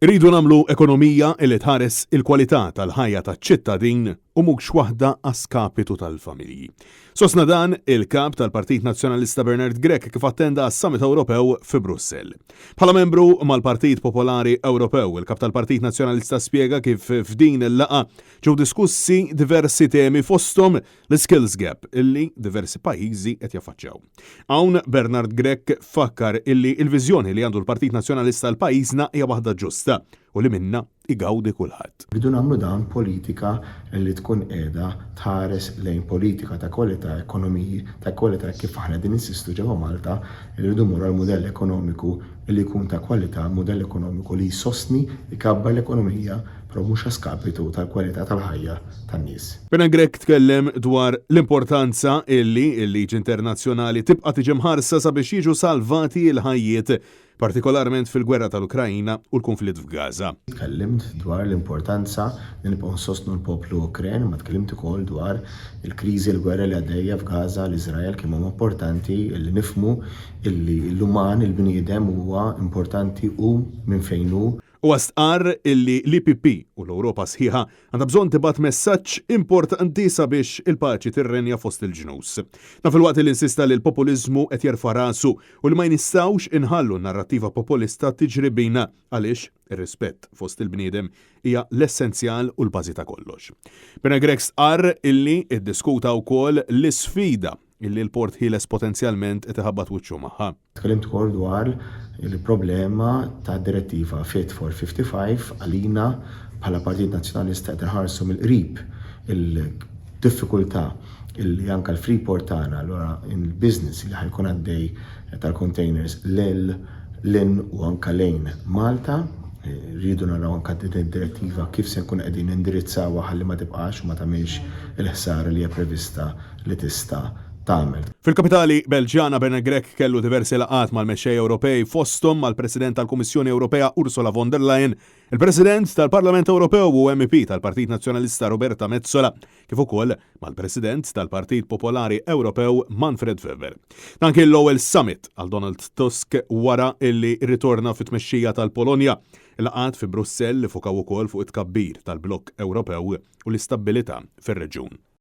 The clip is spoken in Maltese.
Irridu nagħmlu ekonomija li tħares il-kwalità tal-ħajja taċ-ċittadin u mhux waħda a skapitu tal-familji. Sostna dan il-Kap tal-Partit Nazzjonalista Bernard Grech kif attenda għas-Summit Ewropew fi Brussell. Bħala membru mal-Partit Popolari Ewropew, il-Kap tal-Partit Nazzjonalista spjega kif f'din il-laqgħa ġew diskussi diversi temi fosthom l-skills gap illi diversi pajjiżi qed jaffaċċjaw. Hawn Bernard Grech fakkar illi l-viżjoni li għandu l-Partit Nazzjonalista għal pajjiżna hija waħda ġusta u li minnha igawdi kulħadd. Rridu nagħmlu dan politika li tkun qiegħda tħares lejn politika ta' kwalità, ekonomiji ta' kwalità kif aħna qegħdin ninsistu ġewwa Malta li rridu mmorru għal mudell ekonomiku li jkun ta' kwalità, mudell ekonomiku li jsostni, jkabbar l-ekonomija, però mhux a skapitu tal-kwalità tal-ħajja tan-nies. Bernard Grech tkellem dwar l-importanza illi l-liġi internazzjonali tibqa' tiġi mħarsa sabiex jiġu salvati l-ħajjiet partikolarment fil-gwerra tal-Ukraina u l-kunflitt f'Gaza. Tkellimt dwar l-importanza li nibqgħu nsostnu l-poplu Ukren, imma tkellimt ukoll dwar il-kriżi, l-gwerra li għaddejja f'Gaza, l-Iżrael, kemm huma importanti li nifhmu illi l-uman, il-bniedem huwa importanti hu minn fejn hu. Huwa stqarr illi l-EPP u l-Ewropa sħiħa għandha bżonn tibgħat messaġġ importanti sabiex il-paċi tirrenja fost il-ġnus. Dan filwaqt li insista li l-populiżmu qed jerfa' rasu u li ma jnistgħux inħallu n-narrattiva popolista tiġri bina għaliex ir-rispett fost il-bniedem hija l-essenzjal u l-bażi ta' kollox. Bernard Grech stqarr illi ddiskuta wkoll l-isfida illi l-Port Ħieles potenzjalment qed iħabbat wiċċu magħha. Tkellimt ukoll dwar il-problema tad-direttiva Fit for 55 għalina bħala Partit Nazzjonalista qed inħarsu mill-qrib il-diffikultà illi anke l-Freeport tagħna, allura il-business li ħa jkun għaddej tal-containers lil lin u anke lejn Malta, rridu naraw anke din id-direttiva kif se nkunu qegħdin nindirizzawha ħalli ma tibqax u ma tagħmilx il-ħsara li hija prevista li tista' tagħmel. Fil-kapitali Belġjana Bernard Grech kellu diversi laqgħat mal-mexxejja Ewropej fosthom mal-President tal-Kummissjoni Ewropea Ursula von der Leyen, il-President tal-Parlament Ewropew u MEP tal-Partit Nazzjonalista Roberta Metsola kif ukoll mal-President tal-Partit Popolari Ewropew Manfred Weber. Dan kien l-ewwel summit għal Donald Tusk wara illi rritorna fit-tmexxija tal-Polonja. Il-laqgħat fi Brussell ifukaw ukoll fuq it-tkabbir tal-blokk Ewropew u l-istabbilità fir-reġjun.